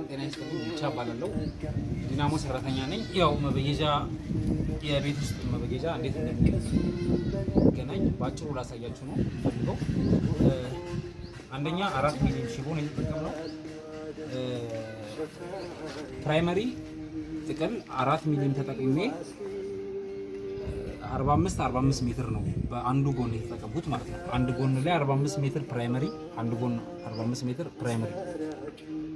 ጤና ይስጥልኝ። ብቻ እባላለሁ፣ ዲናሞ ሰራተኛ ነኝ። ያው መበየጃ፣ የቤት ውስጥ መበየጃ እንዴት እንደሚገናኝ በአጭሩ ላሳያችሁ ነው ፈልገው። አንደኛ 4 ሚሊዮን ሽቦ ነው የተጠቀምነው። Primary ጥቅል 4 ሚሊዮን ተጠቅሜ 45 45 ሜትር ነው በአንዱ ጎን የተጠቀምኩት ማለት ነው። አንድ ጎን ላይ 45 ሜትር primary፣ አንድ ጎን 45 ሜትር primary።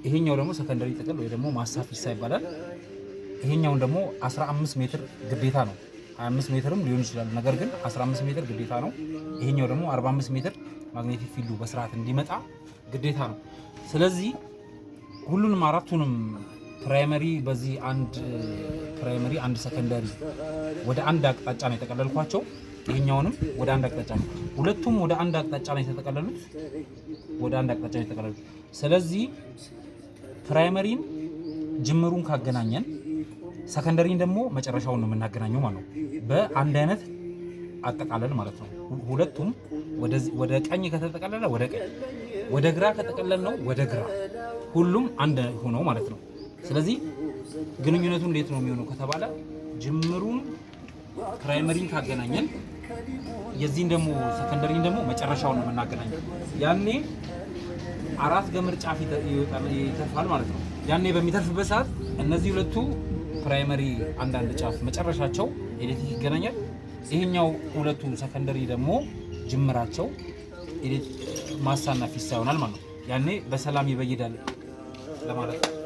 ይሄኛው ደግሞ secondary ጥቅል ወይ ደግሞ ማሳ ፊሳ ይባላል። ይሄኛውን ደግሞ 15 ሜትር ግዴታ ነው። 25 ሜትርም ሊሆን ይችላል፣ ነገር ግን 15 ሜትር ግዴታ ነው። ይሄኛው ደግሞ 45 ሜትር magnetic field ኡ በስርዓት እንዲመጣ ግዴታ ነው። ስለዚህ ሁሉንም አራቱንም primary በዚህ አንድ primary አንድ secondary ወደ አንድ አቅጣጫ ነው የጠቀለልኳቸው። ይሄኛውንም ወደ አንድ አቅጣጫ ነው። ሁለቱም ወደ አንድ አቅጣጫ ነው የተጠቀለሉት። ወደ አንድ አቅጣጫ ነው የተጠቀለሉት። ስለዚህ primary ን ጅምሩን ካገናኘን secondary ን ደግሞ መጨረሻውን ነው የምናገናኘው ማለት ነው። በአንድ አይነት አጠቃለል ማለት ነው። ሁለቱም ወደ ቀኝ ከተጠቀለለ ወደ ቀኝ፣ ወደ ግራ ከተጠቀለል ነው ወደ ግራ፣ ሁሉም አንድ ሆነው ማለት ነው። ስለዚህ ግንኙነቱ እንዴት ነው የሚሆነው ከተባለ ጅምሩን primary ን ካገናኘን የዚህን ደግሞ secondary ን ደግሞ መጨረሻውን ነው የምናገናኘው። ያኔ አራት ገመድ ጫፍ ይተርፋል ማለት ነው። ያኔ በሚተርፍበት ሰዓት እነዚህ ሁለቱ primary አንዳንድ ጫፍ መጨረሻቸው ኤሌክትሪክ ይገናኛል። ይሄኛው ሁለቱ secondary ደግሞ ጅምራቸው ማሳና ፊሳ ይሆናል ማለት ነው። ያኔ በሰላም ይበይዳል ለማለት ነው።